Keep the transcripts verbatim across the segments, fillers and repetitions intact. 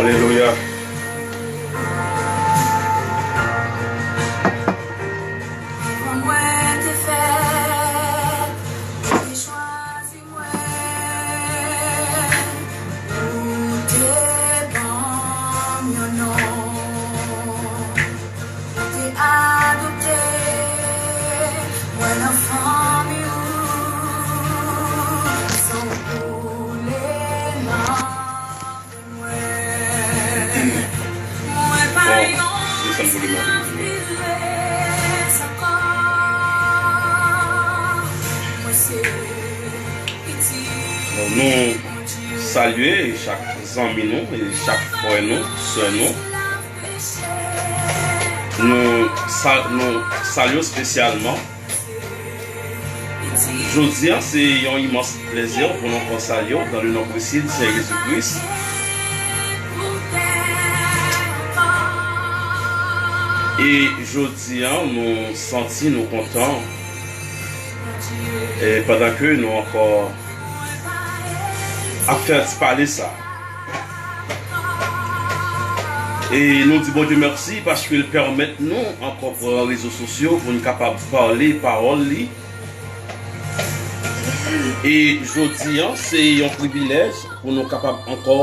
Alelouya. Ou te adopte mwen nan fanmi ou, san w koule nan venn mwen. Mwen pa yon esklav pi rès ankò. Mwen se pitit Bondye. Nou salye chak zanmi nou, e chak frè nou, sè nou. Nou sa-, nou salye w espesyalman. Jodi a, se yon imans plezi pou nou ankò salye w dans le nom précieux du Seigneur Jésus-Christ. E jodi a, nou santi nou kontan, e pandan ke nou ankò ap fè ti pale sa. E nou di Bondye mèsi paske l pèmèt nou ankò pran rezo sosyo pou n kapab pale pawòl li. E jodi a, se yon privilèj pou nou kapab ankò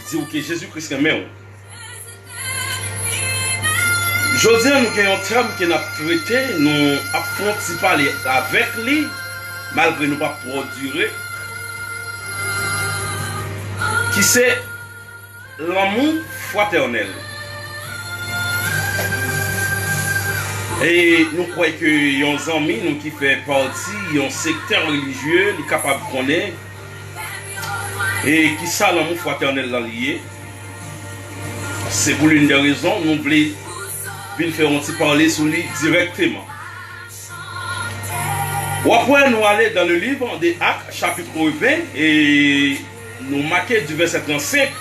di w ke Jezi Kris renmen w. Jodi a, nou gen yon tèm ke n ap trete, nou ap fè yon ti pale avèk li, malgre nou p ap twò dire, ki se lanmou fratènèl. E nou kwè ke yon zanmi nou ki fè pati yon sektè relijye, li kapab konnen e kisa lanmou fratènèl lan li ye. Se pou l'une des raisons nou vle vin fè yon ti pale sou li dirèkteman. W ap wè nou ale dans le livre de Actes, chapitre vingt, e nou make du verset trannsenk.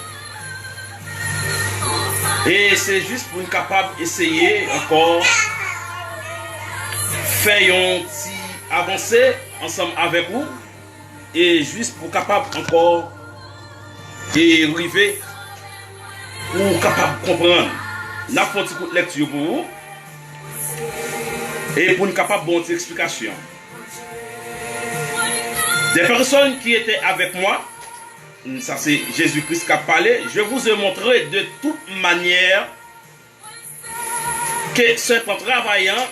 E se jis pou n kapab eseye ankò fè yon ti avanse ansanm avèk ou. E jis pou kapab ankò e rive pou w kapab konprann. N ap fè yon ti kout lèkti pou ou e pou n kapab ba w yon ti eksplikasyon. Des personnes qui étaient avec moi, sa se Jezi Kris k ap pale, je vous ai montré de toute manière que c'est en travaillant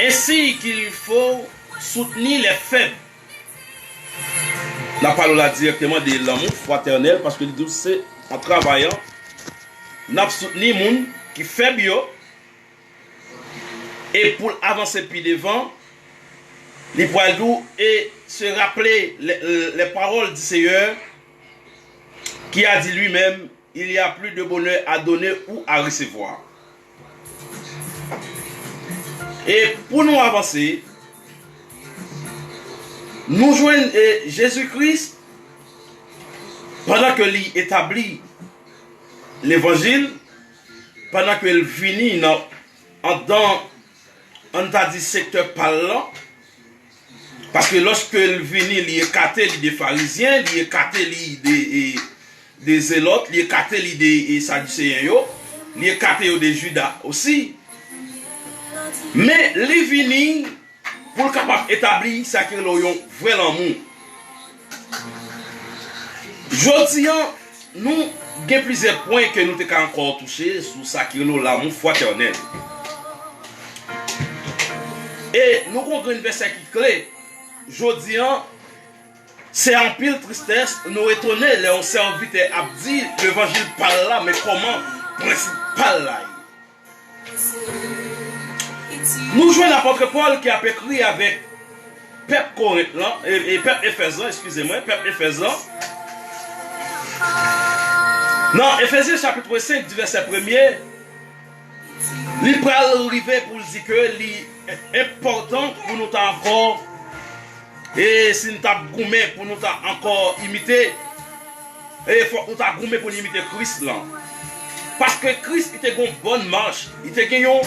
ainsi qu'il faut soutenir les faibles. N ap pale w la dirèkteman de lanmou fratènèl, paske li di w se an travayan n ap soutni moun ki fèb yo, e pou l avanse pi devan, li pral di w, et se rappeler les, les paroles du Seigneur qui a dit lui-même, il y a plus de bonheur à donner ou à recevoir. E pou nou avanse, nou jwenn, e, Jezi Kris, pandan ke li etabli levanjil, pandan ke l vini nan, anndan, ann ta di, sektè pa l lan, paske lòske l vini, li ekate li de farizyen, li ekate li de, e, de zelòt, li ekate li de, e, sadiseyen yo, li ekate yo de Jida osi. Men li vini pou l kapab etabli sa ki rele w yon vrè lanmou. Jodi a, nou gen plizyè pwen ke nou te ka ankò touche sou sa ki rele w lanmou fratènèl. E nou gen yon grenn vèsè ki kle. Jodi a, se anpil tristès, nou etone lè yon sèvitè ap di levanjil pa l la, men kòman prensip pa l la ye. Nou jwenn apòt Pòl ki ap ekri avèk pèp Korent lan, e, e pèp Efèz lan, eskize mwen, pèp Efèz lan. Nan Efezyen chapit senk, di vèsè premye, li pral rive pou l di ke li enpòtan pou nou ta ankò, e si n t ap goumen pou nou ta ankò imite, e fòk nou ta goumen pou n imite Kris lan. Paske Kris, li te gen yon bòn mach, li te gen yon,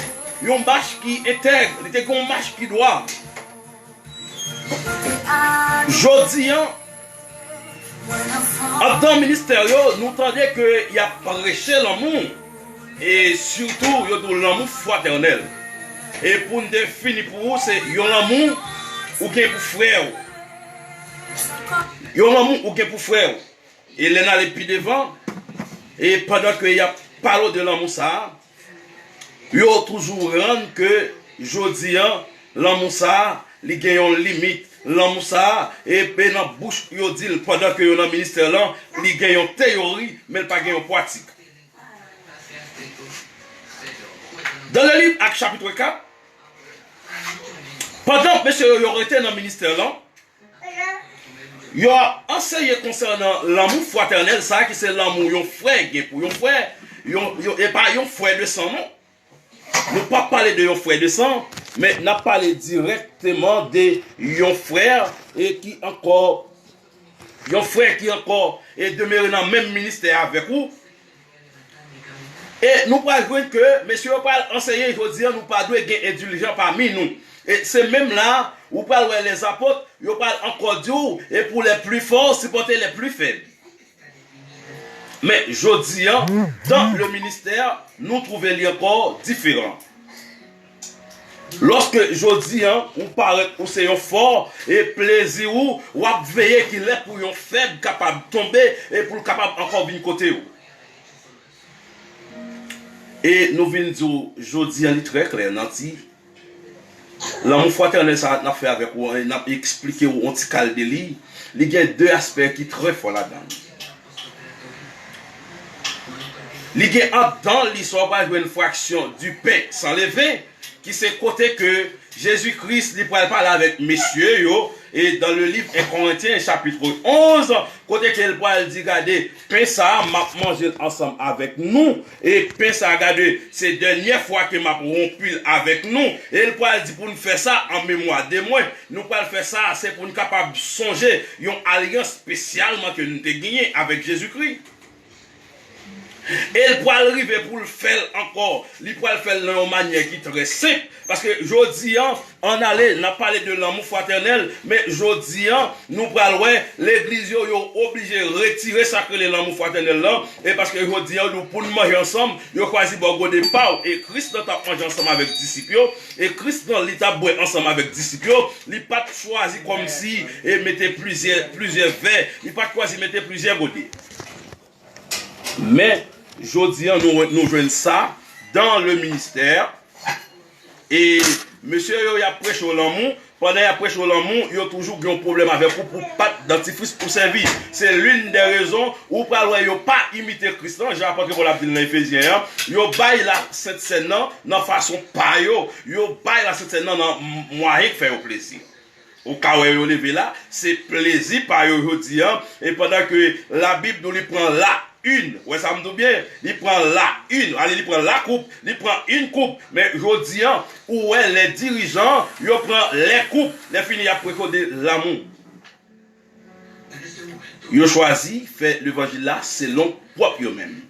yon mach ki entèg, li te gen yon mach ki dwa. Jodi a, an Nan ministè yo, nou tande ke y ap preche lanmou, e sitou, yo di w lanmou fratènèl. E pou n defini pou ou, se yon lanmou ou gen pou frè w. Yon lanmou ou gen pou frè w. E lè n ale pi devan, e pandan ke y ap pale w de lanmou sa a, yo toujou rann ke jodi a, lanmou sa a, li gen yon limit. Lanmou sa a, e, e nan bouch yo di l pandan ke yo nan ministè lan, li gen yon teyori, men l pa gen yon pratik. Dans le livre Actes chapitre quatre, pandan mesye yo, yo rete nan ministè lan, yo ap anseye konsènan lanmou fratènèl sa a ki se lanmou yon frè gen pou yon frè, yon, yon, e pa yon frè de san non. Nou p ap pale de yon frè de san, men n ap pale dirèkteman de yon frè e ki ankò, yon frè ki ankò e demere nan menm ministè avèk ou. E nou pral jwenn ke mesye yo pral anseye jodi a, nou pa dwe gen endiljan pami nou. E se menm la, ou pral wè lèzapot, yo pral ankò di w, e pour les plus forts, supportez les plus faibles. Men jodi a, dans le ministère, nou twouve li ankò diferan. Lòske jodi a, ou parèt ou se yon fò, e plezi ou, w ap veye kilè pou yon fèb kapab tonbe, e pou l kapab ankò vin kote w. E nou vin di w, jodi a, li trè klè, Nanti. Lanmou fratènèl sa a n ap fè avèk ou an, n ap eksplike w yon ti kal de li. Li gen de aspè ki trè fò ladan l. Li gen anndan li sa w pral jwenn fraksyon du pain sans levain, ki se kote ke Jezi Kris li pral pale avèk mesye yo, e dans le livre un Corinthiens chapitre onze, kote ke l pral di, gade, pen sa a, m ap manje l ansanm avèk nou, e pen sa a, gade, se dènyè fwa ke m ap wonpi l avèk nou, e l pral di pou n fè sa an memwa de mwen. Nou pral fè sa, se pou n kapab sonje yon alyans espesyalman ke nou te genyen avèk Jezikri. E l pral rive pou l fè l ankò. Li pral fè l nan yon manyè ki trè senp. Paske jodi a, ann ale, n ap pale de lanmou fratènèl, men jodi a, nou pral wè, legliz yo, yo oblije retire sa k rele lanmou fratènèl lan, e paske jodi a, yo di w pou n manje ansanm, yo chwazi ba w gode pa w, e Kris nan t ap manje ansanm avèk disip yo, e Kris nan li t ap bwè ansanm avèk disip yo, li pa t chwazi kòmsi, e mete plizyè, plizyè vè, li pa t chwazi mete plizyè gode. Men, jodi a, nou, nou jwenn sa dans le ministère. E mesye yo, y ap preche w lanmou. Pandan y ap preche w lanmou, yo toujou gen yon pwoblèm avèk ou pou pa t dantifris ou sèvi. Se l'une des raisons ou pral wè yo pa imite Kris lan, jan apot Pòl ap di l nan Efezyen an. Yo bay la Sent Sèn nan nan fason pa yo. Yo bay la Sent Sèn nan nan m-, mwayen k fè yo plezi. Ou ka wè yo leve la, se plezi pa yo jodi a, e pandan ke Labib nou li pran la une, wè sa m di w byen, li pran la une, ale li pran la coupe, li pran une coupe, men jodi a, ou wè lè dirijan, yo pran les coupes, lè fini y ap rekode lanmou. Yo chwazi fè levanjil la selon pwòp yo menm.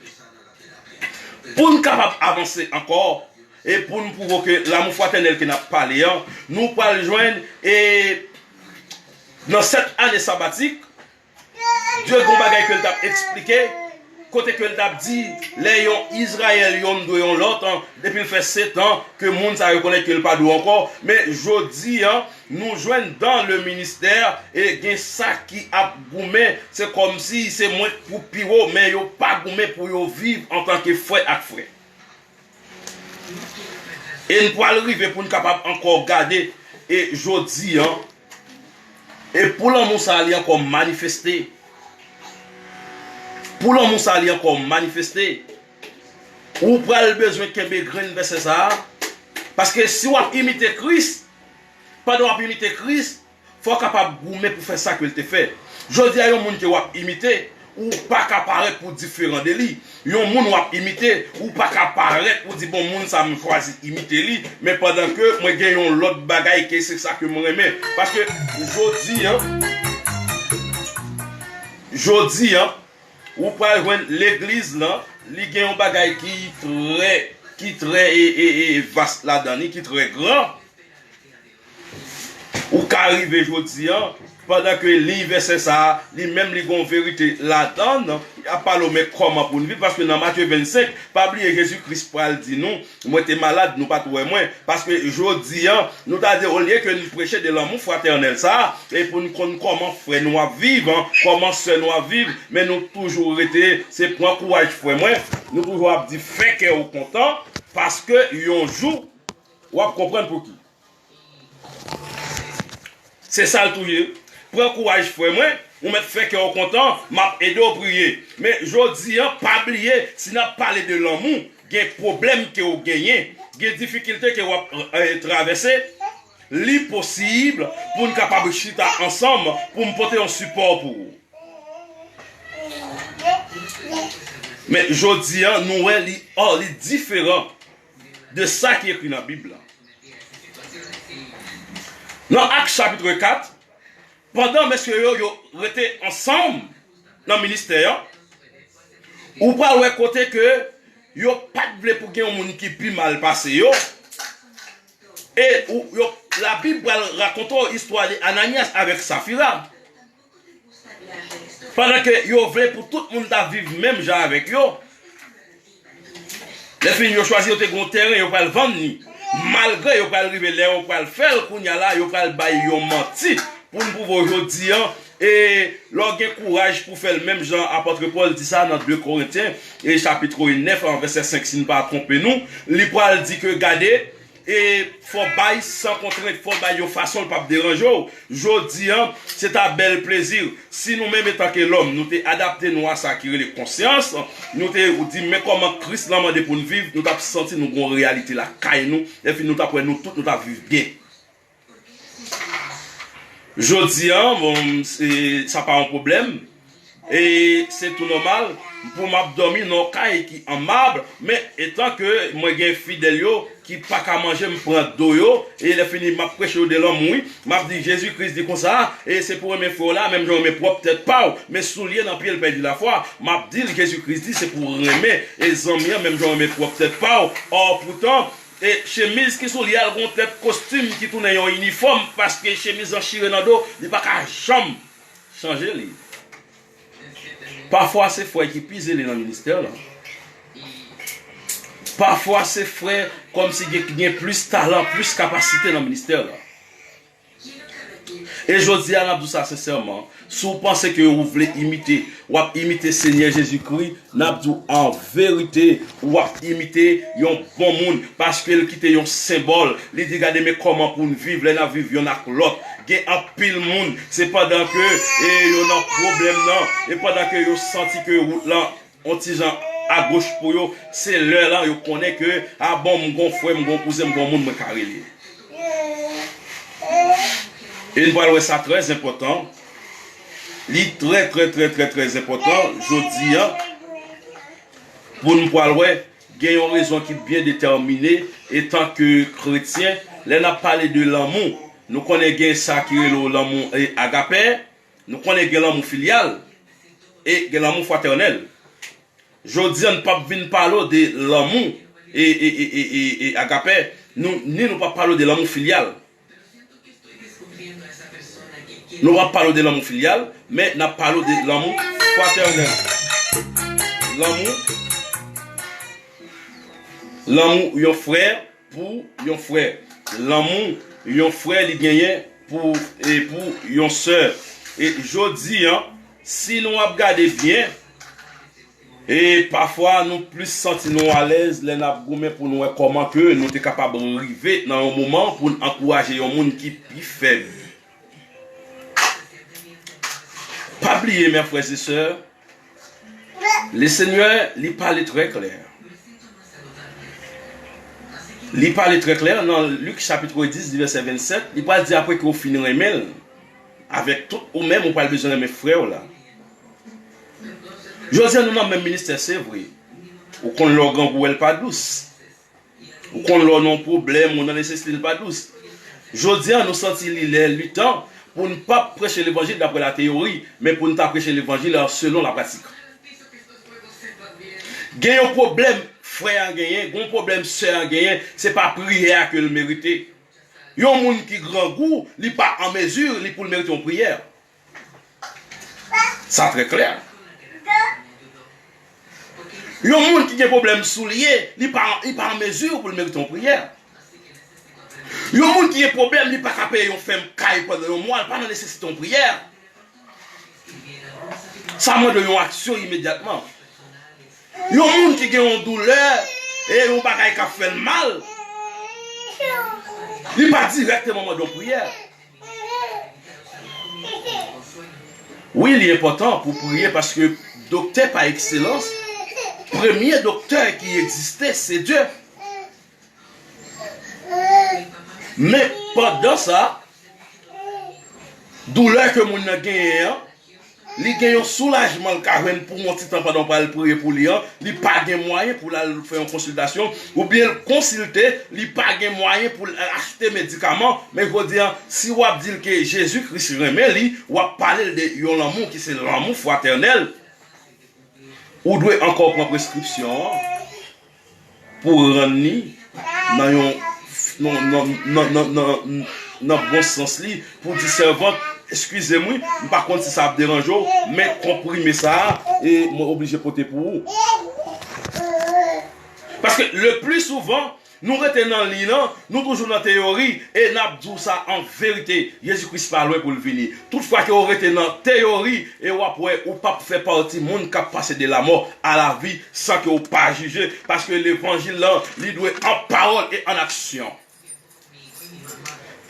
Pou n kapab avanse ankò, e pou n pwouve ke lanmou fratènèl ke n ap pale an, nou pral jwenn, e nan sèt ane sabatik, Dye gen yon bagay ke l t ap eksplike, kote ke l t ap di, lè yon Izrayèl yonn dwe yon lòt, an, depi l fè sèt an, ke moun sa rekonèt ke l pa dwe ankò. Men jodi a, nou jwenn dans le ministère, e gen sa ki ap goumen, se kòmsi se mwen k pou pi wo, men yo pa goumen pou yo viv antanke frè ak frè. E n pral rive pou n kapab ankò gade, e jodi a, e pou lanmou sa a li ankò manifeste, pou lanmou sa a li ankò manifeste, ou pral bezwen kenbe grenn vèsè sa a, paske si w ap imite Kris, pandan w ap imite Kris, fò w kapab goumen pou fè sa ke l te fè. Jodi a, yon moun ke w ap imite, ou pa ka parèt pou w diferan de li. Yon moun w ap imite, ou pa ka parèt pou w di, bon, moun sa a, m chwazi imite li, men pandan ke mwen gen yon lòt bagay ke se sa ke m renmen. Paske jodi a, jodi a, ou pral jwenn legliz lan, li gen yon bagay ki trè, ki trè, e, e, e, vas ladan li, ki trè gran. Ou ka rive jodi a, pandan ke liy vèsè sa a, li menm li gon verite ladan l, y ap pale w men kòman pou n viv, paske nan Matye vennsenk, pa bliye Jezi Kris pral di nou, mwen te malad, nou pa t wè mwen, paske jodi a, nou ta di olye ke n preche de lanmou fratènèl sa a, e pou n konn kòman frè nou ap viv, kòman sè nou ap viv, men nou toujou rete, se pran kouraj frè mwen, nou toujou ap di fè kè w kontan, paske yon jou, w ap konprann pouki. Se sa l tou ye. Pran kouraj frè mwen, ou mèt fè kè w kontan, m ap ede w priye. Men jodi a, pa bliye, si n ap pale de lanmou, gen pwoblèm ke w genyen, gen difikilte ke w ap, eh, travèse, li posib pou n kapab chita ansanm, pou m pote yon sipò pou ou. Men jodi a, nou wè li, oh, li diferan de sa ki ekri nan Bib la. Nan Ak chapit kat, pandan mesye yo, yo rete ansanm nan ministè an, ou pral wè kote ke yo pa t vle pou gen yon moun ki pi mal pase yo. E ou, yo, Labib pral rakonte w istwa de Ananyas avèk Safira. Pandan ke yo vle pou tout moun ta viv menm jan avèk yo, lè fini yo chwazi yo te gen yon tèren, yo pral vann li. Malgre yo pral rive lè yo pral fè l, kounye a la, yo pral bay yon manti pou n pwouve w jodi a. E lè w gen kouraj pou fè l menm jan apòt Pòl di sa nan de Korentyen, e chapit nèf an vèsè senk, si n pa twonpe nou, li pral di ke, gade, e fò w bay san kontrent, fò w bay yon fason l p ap deranje w. Jodi a, se ta bèl plezi. Si nou menm, etanke lòm, nou te adapte nou a sa ki rele konsyans, nou te di, men kòman Kris lan mande pou n viv, nou t ap santi nou gon reyalite lakay nou, epi nou t ap wè nou tout, nou t ap viv byen. Jodi a, bon, se, sa pa yon pwoblèm. E se tou nòmal pou m ap dòmi nan yon kay ki an mab, men etan ke mwen gen fidèl yo ki pa ka manje, m pran do yo, e lè fini, m ap preche yo de lanmou, wi. M ap di, Jezi Kris di konsa, e se pou renmen frè w la, menm jan w renmen pwòp tèt pa w, men soulye nan pye l pèdi lafwa. M ap di l, Jezi Kris di, se pou renmen, e zanmi an, menm jan w renmen pwòp tèt pa w. Ò, poutan, e chemiz ki sou li a, l gon tèt kostim ki tounen yon inifòm, paske chemiz lan chire nan do, li pa ka janm chanje li. Pafwa se frè ki pi zele nan ministè la. Pafwa se frè kòmsi gen, gen plis talan, plis kapasite nan ministè la. E jodi a, n ap di w sa sensèman, si w panse ke ou vle imite, w ap imite Senyè Jezikri, n ap di w an verite, w ap imite yon bon moun, paske l kite yon senbòl. Li di, gade men kòman pou n viv, lè n ap viv yonn ak lòt. Gen anpil moun, se pandan ke, e, yo nan pwoblèm nan, e pandan ke yo santi ke wout lan yon ti jan agoch pou yo, se lè la yo konnen ke, a bon, m gon frè, m gon kouzen, m gon moun mwen ka rele. E n pral wè sa trè enpòtan. Li trè, trè, trè, trè, trè enpòtan jodi a pou n pral wè gen yon rezon ki byen detèmine etanke kretyen. Lè n ap pale de lanmou, nou konnen gen sa ki rele w lanmou, e, agapè, nou konnen gen lanmou filyal e gen lanmou fratènèl. Jodi a, n p ap vin pale w de lanmou e, e, e, e, e, e agapè. Nou, ni nou p ap pale w de lanmou filyal. Nou p ap pale w de lanmou filyal, men n ap pale w de lanmou fratènèl. Lanmou, lanmou yon frè pou yon frè. Lanmou yon frè li genyen pou, e pou yon sè. E jodi a, si nou ap gade byen, e pafwa nou plis santi nou alèz lè n ap goumen pou nou wè kòman ke nou te kapab rive nan yon moman pou n ankouraje yon moun ki pi fèb. Pa bliye, mè frè e sè, Lesenyè, li pale trè klè. Li pale trè klè nan Lik chapit dis, vèsè vennsèt, li pral di apre ke w fin renmen l avèk tout ou menm, ou pral bezwen renmen frè w la. Jodi a, nou nan menm ministè, se vre. Ou konn lè w grangou, w wè l pa dous. Ou konn lè w nan yon pwoblèm, ou nan nesesite, l pa dous. Jodi a, nou santi li lè, li tan pou n p ap preche levanjil daprè lateyori, men pou n ta preche levanjil selon lapratik. Gen yon pwoblèm frè a genyen, gen yon pwoblèm sè a genyen, se pa priyè a ke l merite. Yon moun ki grangou, li pa an mezi, li pou l merite yon priyè. Sa trè klè. Yon moun ki gen pwoblèm soulye, li pa, li pa an mezi pou l merite yon priyè. Yon moun ki gen pwoblèm, li pa ka peye yon fèm kay pandan yon mwa, li pa nan nesesite yon priyè. Sa mande yon aksyon imedyatman. Yon moun ki gen yon doulè e yon bagay k ap fè l mal, li pa dirèkteman mande yon priyè. Wi, li enpòtan pou priye paske doktè pa ekselans, premye doktè ki egziste, se Dye. Men pandan sa, doulè ke moun nan genyen an, li gen yon soulajman l ka jwenn pou yon ti tan pandan w pral priye pou li an. Li pa gen mwayen pou l al fè yon konsiltasyon, oubyen l konsilte, li pa gen mwayen pou l al achte medikaman. Men jodi a, si w ap di l ke Jezi Kris renmen li, w ap pale l de yon lanmou ki se lanmou fratènèl, ou dwe ankò pran preskripsyon an pou rann li nan yon, nan, nan, nan, nan, nan, nan bon sans li, pou di, sèvant, eskize m wi, m pa konn si sa ap deranje w, men konprime sa a, e mwen oblije pote pou ou. Paske le pli souvan, nou rete nan liy lan, nou toujou nan teyori, e n ap di w sa an verite, Jezi Kris pa lwen pou l vini. Toutfwa ke w rete nan teyori, e w ap wè ou p ap fè pati moun k ap pase de la mò a la vi san ke w pa jije, paske levanjil lan, li dwe an pawòl e an aksyon.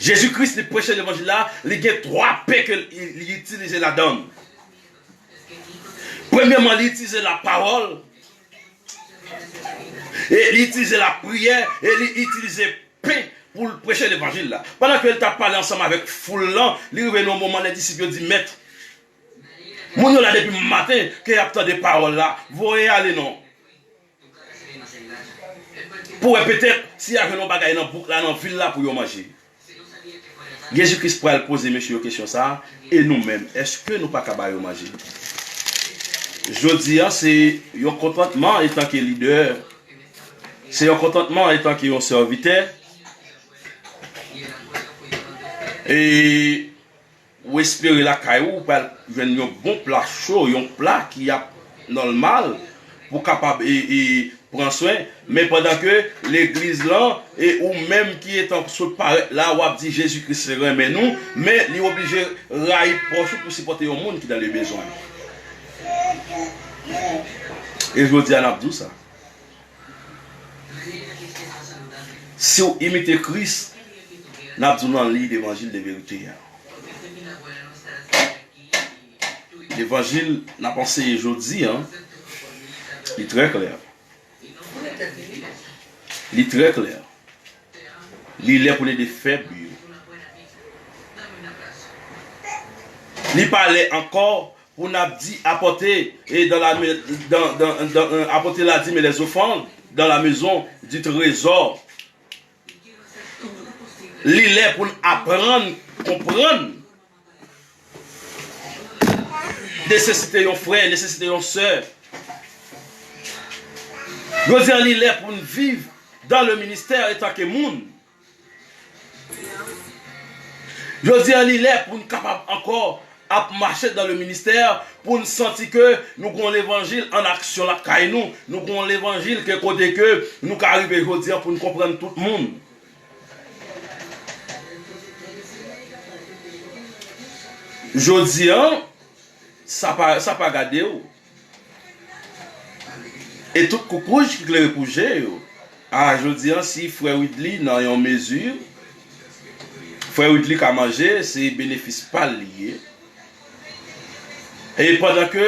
Jezi Kris, li preche levanjil la, li gen twa P ke li, li itilize ladan l. Premyèman, li itilize lapawòl, e li itilize lapriyè, e li itilize pen pou l preche levanjil la. Pandan ke l t ap pale ansanm avèk foul lan, li rive nan yon moman, lè disip yo di, Mèt, moun yo la depi maten ke y ap tande pawòl la, voye ale non. Pou wè petèt si y a jwenn yon bagay nan bouk la, nan vil la pou yo manje. Jezi Kris pral poze mesye yo kesyon sa a, e nou menm, èske nou pa ka ba yo manje? Jodi a, se yon kontantman etanke lidè, se yon kontantman etanke yon sèvitè, e ou espere lakay ou, ou pral jwenn yon bon pla cho, yon pla ki ap nòmal pou kapab e, e pran swen. Men pandan ke legliz lan e ou menm ki etan sot parèt la, w ap di Jezi Kris renmen nou, men li oblije rayi pòch ou pou sipòte yon moun ki nan le bezwen. E jodi a, n ap di w sa. Si w imite Kris, n ap di w nan liy levanjil de verite a. Levanjil n ap anseye jodi a, li trè klè. Li trè klè. Li lè pou n ede fèb yo. Li pa lè ankò pou n ap di apòte e dans la, dans, dans, dans, euh, apporter la dîme et les offrandes dans la maison du trésor. Li lè pou n aprann konprann nesesite yon frè, nesesite yon sè. Jodi a, li lè pou n viv dans le ministère etanke moun. Jodi a, li lè pou n kapab ankò ap mache dans le ministère, pou n santi ke nou gon levanjil an aksyon lakay nou, nou gon levanjil ke kote ke nou ka rive jodi a pou n konprann tout moun. Jodi a, sa pa, sa pa gade w. E tout koukouj ki klere pou je yo. A, jodi a, si frè Widly nan yon mezi, frè Widly ka manje, se benefis pa l li ye. E pandan ke,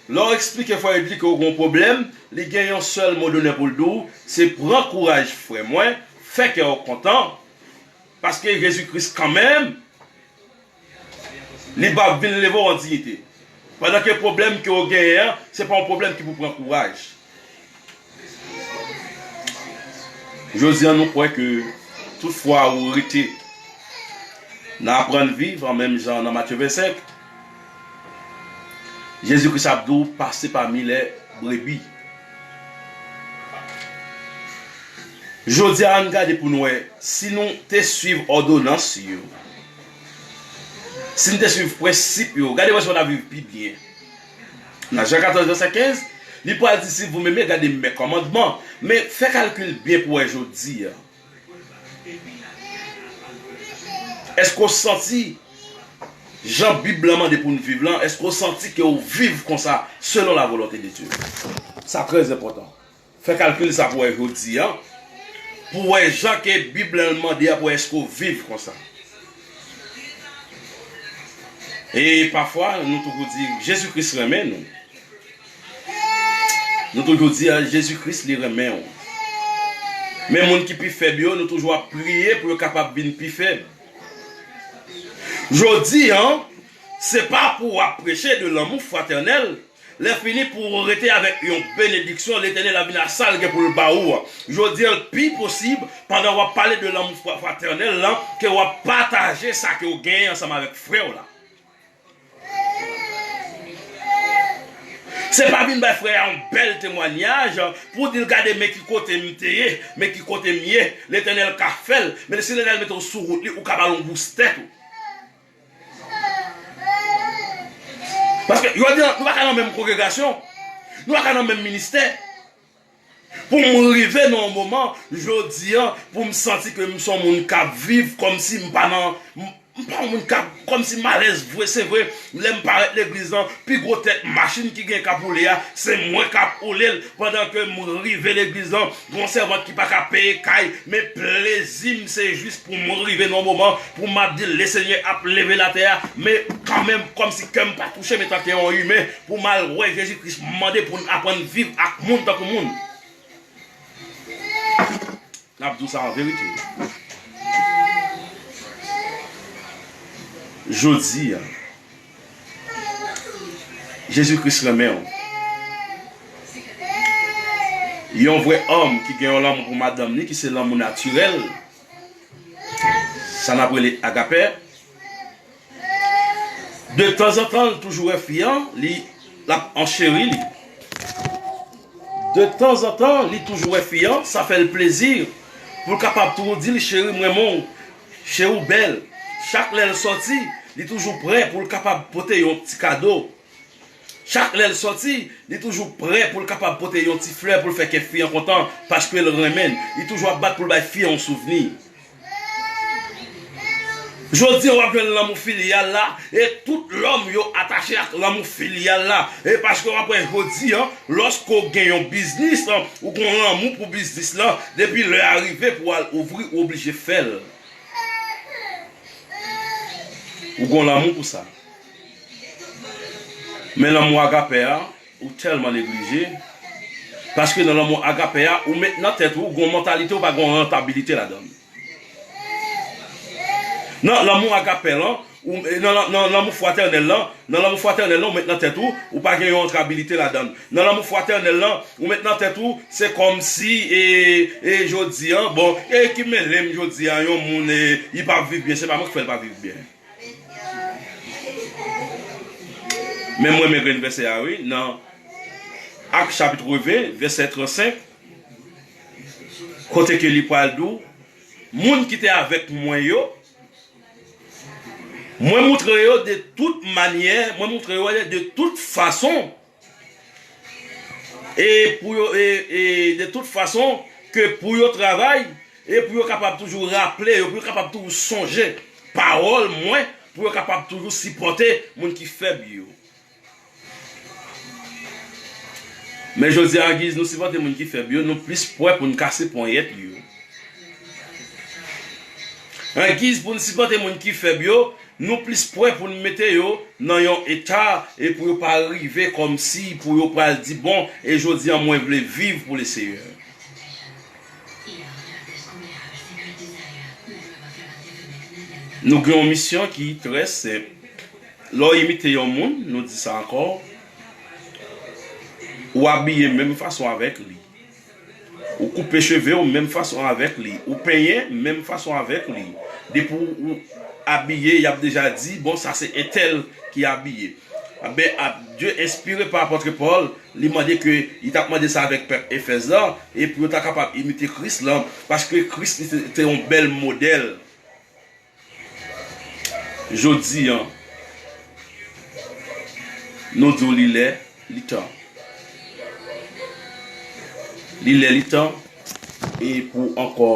lè w eksplike frè Widly ke w gen yon pwoblèm, li gen yon sèl mo d'honneur pou l di w, se pran kouraj frè mwen, fè kè w kontan, paske Jezi Kris kanmenm, li p ap vin leve w an diyite. Pandan ke pwoblèm ke w genyen an, se pa yon pwoblèm ki pou pran kouraj. Jodi a, nou kwè ke tout fwa ou rete nan aprann viv an menm jan nan Matye vennsenk, Jezi Kris ap di w pase pami lè brebi. Jodi a, ann gade pou n wè si nou te suiv òdonans yo, si n te suiv prensip yo, gade mwen si w ta viv pi byen. Nan Jan katòz, vèsè kenz, li pral di, "Si vous m'aimez, gardez mes commandements." Men fè kalkil byen pou wè jodi a. Èske w santi jan Bib lan mande pou n viv lan, èske w santi ke w viv konsa selon la volonté de Dieu? Sa trè enpòtan. Fè kalkil sa pou wè jodi a, pou wè jan ke Bib lan mande a, pou wè èske w viv konsa. E pafwa, nou toujou di, Jezi Kris renmen nou. Nou toujou di, a, Jezi Kris, li renmen w. Men moun ki pi fèb yo, nou toujou ap priye pou yo kapab vin pi fèb. Jodi a, se pa pou w ap preche de lanmou fratènèl, lè fini pou w rete avèk yon benediksyon, Letènèl ap vin ak sa l gen pou l ba ou a. Jodi a, l pi posib, pandan w ap pale de lanmou fra-, fratènèl lan, ke w ap pataje sa ke w genyen ansanm avèk frè w la. Se pa vin bay frè a yon bèl temwayaj pou di l, "Gade, men ki kote m te ye, men ki kote m ye." Letènèl ka fè l, men si Letènèl mete w sou wout li, ou ka ba l yon bous tèt ou. Paske, yo di, nou pa ka nan menm kongregasyon, nou pa ka nan menm ministè. Pou m rive nan yon moman, jodi a, pou m santi ke m se yon moun k ap viv kòmsi m pa nan, m, m pa yon moun k ap, kòmsi m alèz vre, se vre, lè m parèt legliz lan, pi gwo tèt machin ki gen k ap woule a, se mwen k ap woule l, pandan ke m rive legliz lan, gon sèvant ki pa ka peye kay, men plezi m se jis pou m rive nan yon moman, pou m ap di, Lesenyè ap leve l atè a, men kanmenm, kòmsi kè m pa touche m etanke yon imen, pou m al wè Jezi Kris mande pou n aprann viv ak moun tankou moun. N ap di w sa an verite. Jodi a, Jezi Kris renmen w. Yon vrè òm ki gen yon lanmou pou madanm li, ki se lanmou natirèl, sa n ap rele agapè. De tanzantan, l toujou wè fi an, li, l ap ancheri li. De tanzantan, li toujou wè fi an, sa fè l plezi. Pou l kapab toujou di l, "Cheri, m renmen w. Cheri, w bèl." Chak lè l sòti, li toujou prè pou l kapab pote yon ti kado. Chak lè l sòti, li toujou prè pou l kapab pote yon ti flè pou l fè kè fi an kontan, paske l renmen l. Li toujou ap bat pou l bay fi an yon souvni. Jodi a, w ap jwenn lanmou filyal la, e tout lòm yo atache ak lanmou filyal la. E paske w ap wè jodi a, lòske w gen yon biznis, ou gen lanmou pou biznis lan, depi lè a rive pou w al ouvri, ou oblije fè l. Ou gen lanmou pou sa. Men lanmou agapè a, ou tèlman neglije. Paske nan lanmou agapè a, ou met nan tèt ou, ou gen yon mantalite, ou pa gen yon rantabilite ladan l. Nan lanmou agapè lan, ou, nan, nan, nan lanmou fratènèl lan, nan lanmou fratènèl lan, ou met nan tèt ou, ou pa gen yon rantabilite ladan l. Nan lanmou fratènèl lan, ou met nan tèt ou, se kòmsi, e, e jodi a, bon, e ki mele m jodi a, yon moun, e, li pa viv byen, se pa mwen ki fè l pa viv byen. Men mwen renmen grenn vèsè a, wi, nan Ak chapit ven, vèsè trannsenk, kote ke li pral di w, moun ki te avèk mwen yo, mwen moutre yo de tout manyè, mwen moutre yo de tout fason, e pou yo, e, e de tout fason, ke pou yo travay, e pou yo kapab toujou raple yo, pou yo kapab toujou sonje pawòl mwen, pou yo kapab toujou sipòte moun ki fèb yo. Men jodi a, angiz nou sipòte moun ki fèb yo, nou plis prè pou n kase ponyèt yo. Angiz pou n sipòte moun ki fèb yo, nou plis prè pou n mete yo nan yon eta e pou yo pa rive kòmsi pou yo pral di, "Bon, e jodi a mwen vle viv pou Leseyè." Nou gen yon misyon ki trè senp. Lè w imite yon moun, nou di sa ankò, ou abiye menm fason avèk li. Ou koupe cheve w menm fason avèk li. Ou penyen menm fason avèk li. Depi w, ou abiye, y ap deja di, "Bon, sa se entèl ki abiye." Enben, a, Dye enspire pa apòt Pòl, li mande ke, li t ap mande sa avèk pèp Efèz la, e pou yo ta kapab imite Kris lan, paske Kris li te, te yon bèl modèl. Jodi a, nou di w li lè, Li tan. Li lè li tan e pou ankò.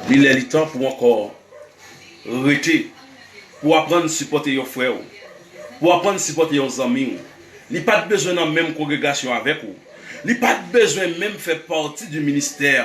Li lè li tan pou ankò rete, pou aprann sipòte yon frè w, pou aprann sipòte yon zanmi w. Li pa t bezwen nan menm kongregasyon avèk ou. Li pa t bezwen menm fè pati di ministè.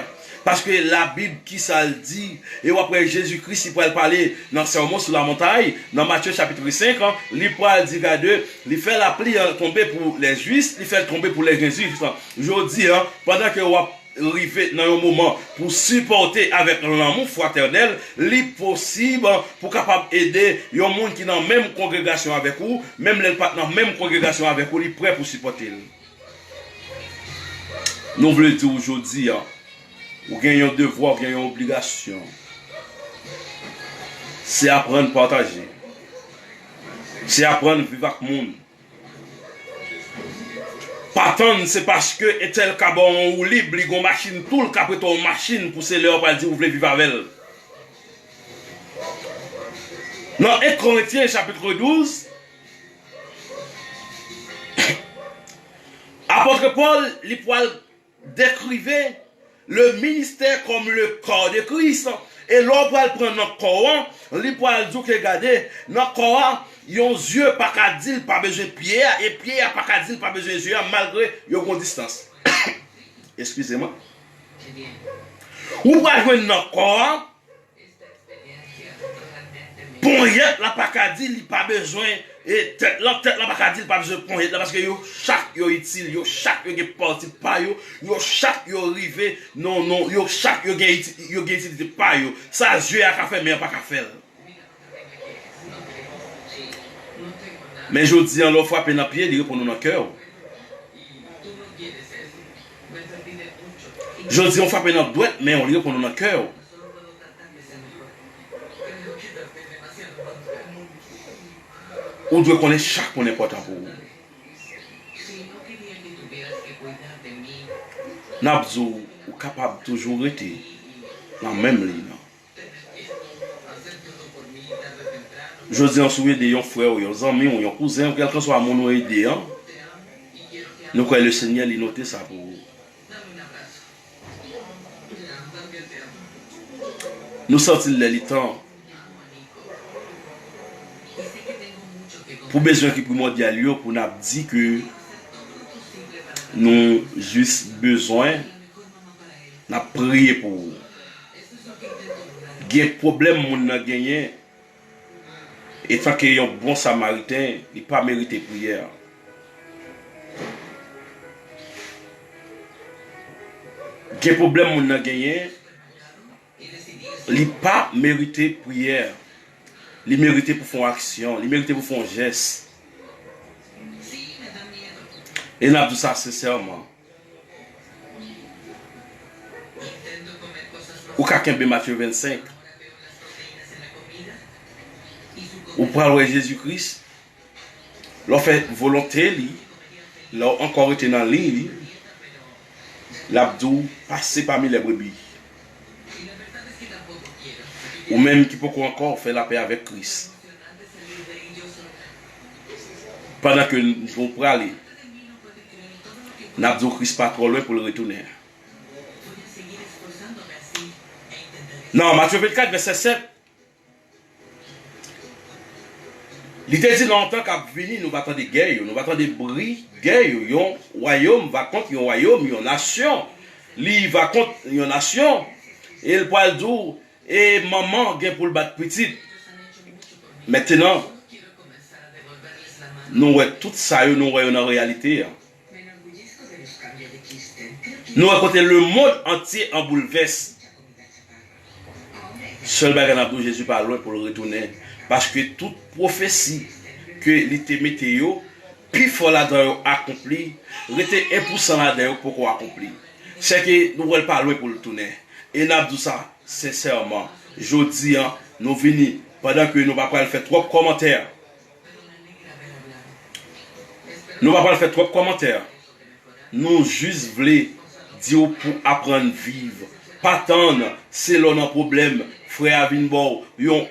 Paske Labib, ki sa l di? E w ap wè Jezi Kris, li pral pale nan Sèmon sou Lamontay, nan Matye chapit senk, li pral di, gade, li fè lapli an tonbe pou lèjis, li fè l tonbe pou lèzenjis. Jodi a, pandan ke w ap rive nan yon moman pou sipòte avèk lanmou fratènèl, li posib pou kapab ede yon moun ki nan menm kongregasyon avèk ou, menm lè l pa t nan menm kongregasyon avèk ou, li prè pou sipòte l. Nou vle di w jodi a, ou gen yon devwa, ou gen yon obligasyon. Se aprann pataje. Se aprann viv ak moun. Pa tann se paske entèl ka ba w yon woulib, li gon machin tou, l ka prete w yon machin pou se lè w pral di ou vle viv avè l. Nan en Korentyen chapit douz, apot Pòl, li pral dekrive le ministè kòm le kò de Kris. E lè w pral pran nan kò an, li pral di w ke gade, nan kò a, yon zye pa ka di l pa bezwen pye a, e pye a pa ka di l pa bezwen zye a, malgre yo gon distans. Eskize mwen. Ou pral jwenn nan kò a, ponyèt la pa ka di li pa bezwen, e tèt lan, tèt lan pa ka di li pa bezwen ponyèt la, paske yo chak yo itil, yo chak yo gen pati pa yo, yo chak yo rive, non, non, yo chak yo gen iti-, yo gen itilite pa yo. Sa zye a ka fè, men an pa ka fè l. Men jodi an, lè w frape nan pye, li reponn ou nan kè w. Jodi an, w frape nan dwèt, men li reponn ou nan kè w. Ou dwe konnen chak moun enpòtan pou ou. N ap di w, ou kapab toujou rete nan menm liy nan. Jodi an, si w ede yon frè w, yon zanmi w, yon kouzen w, kèlkanswa moun ou ede an, nou kwè Lesenyè, li note sa pou ou. Nou santi l lè li tan pou bezwen ki primòdyal yo, pou n ap di ke nou jis bezwen, n ap priye pou ou. Gen pwoblèm moun nan genyen, etanke yon bon Samariten, li pa merite priyè. Gen pwoblèm moun nan genyen, li pa merite priyè. Li merite pou fè yon aksyon, li merite pou fè yon jès. E n ap di w sa sensèman. Ou ka kenbe Matye vennsenk. Ou pral wè Jezi Kris. Lè w fè volonte li, lè w ankò rete nan liy li, l ap di w pase pami lè brebi. Ou menm ki poko ankò, fè lapè avèk Kris. Pandan ke nou prale, n ap di w Kris pa twò lwen pou l retounen. Nan Matye vennkat, vèsè sèt, li te di nan yon tan k ap vini, nou va tande gè yo, nou va tande bri gè yo, yon wayòm va kont yon wayòm, yon nasyon, li va kont yon nasyon, e l pral di w, e manman gen pou l bat pitit. Mentenan, nou wè tout sa yo, nou wè yo nan reyalite a. Nou wè kote lemonn antye an boulvès. Sèl bagay n ap di w, Jezi pa lwen pou l retounen. Paske tout pwofesi ke li te mete yo, pifò ladan yo akonpli, rete en pousan ladan yo poko akonpli. Sèke nou wè l pa lwen pou l tounen. E n ap di w sa sensèman. Jodi an, nou vini, pandan ke nou pa pral fè twòp kòmantè, nou pa pral fè twòp kòmantè. Nou jis vle di w pou aprann viv. Pa tann se lè w nan pwoblèm, frè a vin ba w yon,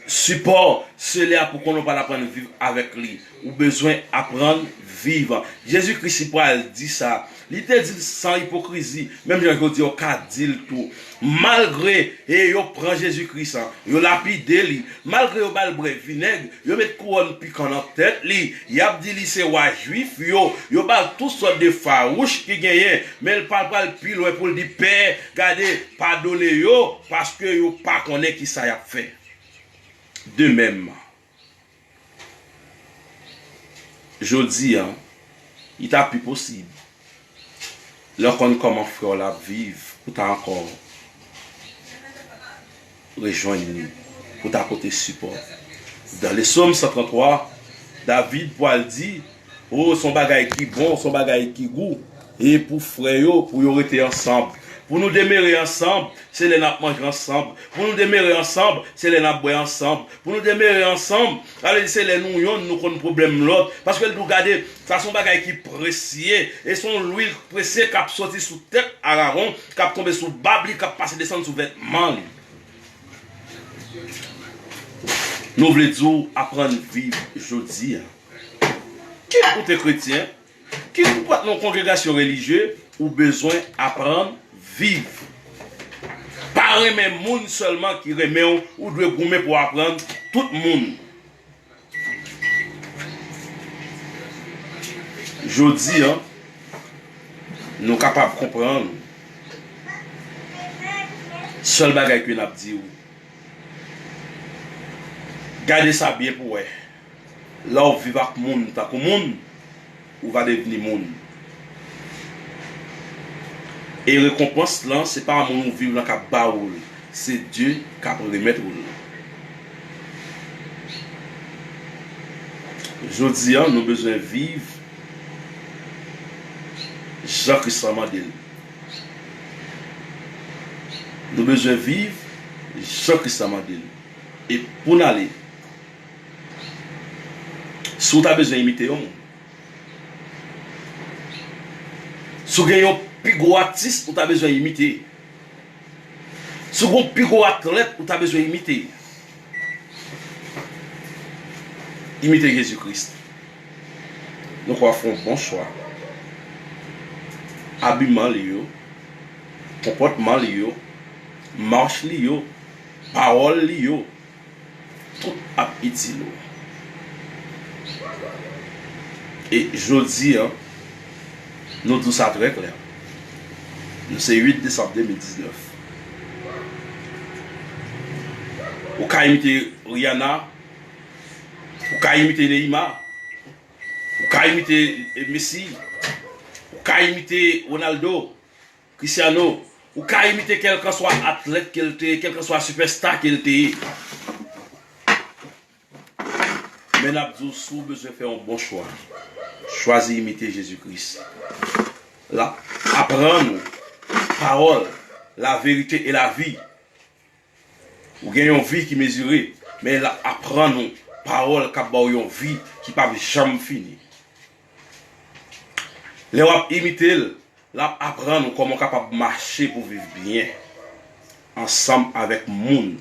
Sipò, se lè a pou konnen w pral aprann viv avèk li. Ou bezwen aprann viv. Jezi Kris li pral di sa. Li te di l san ipokrizi. Menm jan jodi a, yo ka di l tou. Malgre e yo pran Jezi Kris, yo lapide li. Malgre yo ba l bwè vinèg, yo met kouwòn pikan nan tèt li. Y ap di li se wa jwif yo. Yo ba l tout sòt de fawouch ki genyen. Men l pa pral pi lwen pou l di, Pè, gade, padone yo, paske yo pa konnen ki sa y ap fè. De menm, jodi a, li ta pi posib lè w konn kòman frè w la ap viv, pou w ta ankò rejwenn li, pou w ta pote sipò. Dan le Sòm san tranntwa, David pral di, O, se yon bagay ki bon, se yon bagay ki gou. E pou frè yo, pou yo rete ansanm. Pou nou demere ansanm, se lè n ap manje ansanm. Pou nou demere ansanm, se lè n ap bwè ansanm. Pou nou demere ansanm, sa vle di se lè nou yonn, nou konn pwoblèm lòt. Paske l di w, gade, sa se yon bagay ki presye. E se yon lwil presye k ap soti sou tèt Arawon, k ap tonbe sou bab li, k ap pase desann sou vètman li. Nou vle di w aprann viv jodi a. Kit ou te kretyen, kit ou pa t nan yon kongregasyon relijye, ou bezwen aprann viv. Pa renmen moun sèlman ki renmen w, ou dwe goumen pou w aprann tout moun. Jodi a, nou kapab konprann sèl bagay ke n ap di w. Gade sa byen pou w wè. Lè w viv ak moun tankou moun, ou va devni moun. E rekonpans lan, se pa moun ou viv lan k ap ba ou l, se Dye k ap remèt ou l. Jodi a, nou bezwen viv jan Kris la mande l. Nou bezwen viv jan Kris la mande l. E pou n ale, si w ta bezwen imite yon moun, si w gen yon pi gwo atis ou ta bezwen imite, si w gen yon pi gwo atlèt ou ta bezwen imite, imite Jezi Kris. Nou ka fè yon bon chwa. Abiman li yo, konpòtman li yo, mach li yo, pawòl li yo, tout ap itil ou. E jodi a, nou di w sa trè klè. Nou se uit desanm de mil diznèf. Ou ka imite Rihanna, ou ka imite Neymar, ou ka imite, eh, Messi, ou ka imite Ronaldo, Cristiano, ou ka imite kèlkanswa atlèt ke l te ye, kèlkanswa sipèsta ke l te ye. Men n ap di w, si w bezwen fè yon bon chwa, chwazi imite Jezi Kris. L ap aprann ou pawòl, la vérité et la vie. Ou gen yon vi ki mezire, men l ap aprann ou pawòl k ap ba w yon vi ki p ap janm fini. Lè w ap imite l, l ap aprann ou kòman w kapab mache pou w viv byen ansanm avèk moun.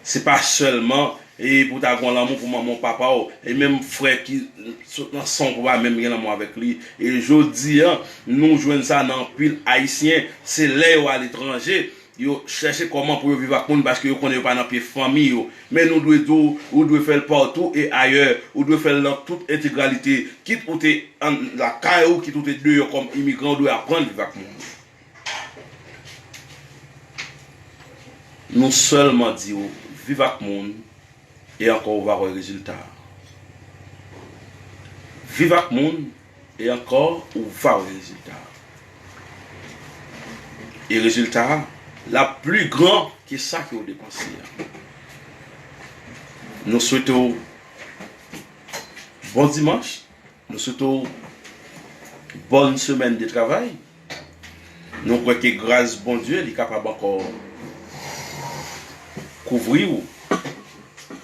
Se pa sèlman, e, pou w ta gen lanmou pou manman w, papa w, e menm frè ki sot nan san w pou pa menm gen lanmou avèk li. E jodi a, nou jwenn sa nan anpil Ayisyen, se lè yo aletranje, yo chèche kòman pou yo viv ak moun paske yo konnen yo pa nan pye fanmi yo. Men nou dwe di w, ou dwe fè l partout et ailleurs, ou dwe fè l nan tout entegralite. Kit ou te an lakay ou, kit ou te deyò kòm imigran, ou dwe aprann viv ak moun. Nou sèlman di w, viv ak moun, e ankò ou va wè rezilta. Viv ak moun, e ankò ou va wè rezilta. E rezilta a, l ap pli gran ke sa ke w depanse a. Nou swete w bon dimanch. Nou swete w bòn semèn de travay. Nou kwè ke gras Bondye, li kapab ankò kouvri w.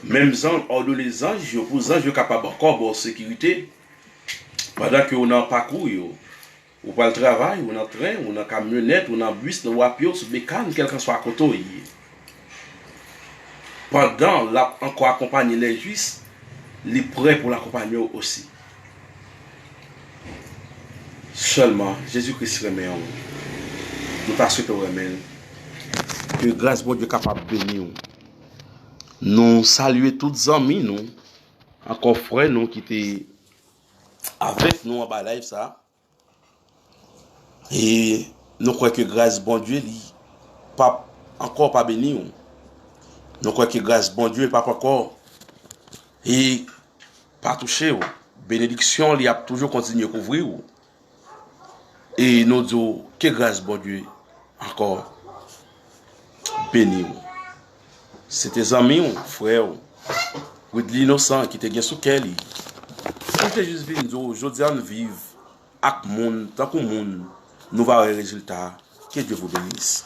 Menm jan l òdone zanj yo, pou zanj yo kapab ankò ba w sekirite. Pandan ke w nan pakou yo, ou pral travay, ou nan tren, ou nan kamyonèt, ou nan bis, nan wapyo, sou bekàn, kèlkanswa kote w ye. Pandan l ap ankò akonpanye lèjis, li prè pou l akonpanye w osi. Sèlman, Jezi Kris renmen w. Nou ta swete w renmen l. Ke gras Bondye kapab beni w. Nou salye tout zanmi nou, ankò frè nou ki te avèk nou anba live sa. E nou kwè ke gras Bondye li p ap ankò pa beni w. Nou kwè ke gras Bondye p ap ankò e pa touche w. Benediksyon li ap toujou kontinye kouvri w. E nou di w ke gras Bondye ankò beni w. Se te zanmi w, frè w, Widly Inosan ki te gen sou kè li. Mwen te jis vin di w, jodi a n viv ak moun tankou moun, nou va wè rezilta. Que Dieu vous bénisse.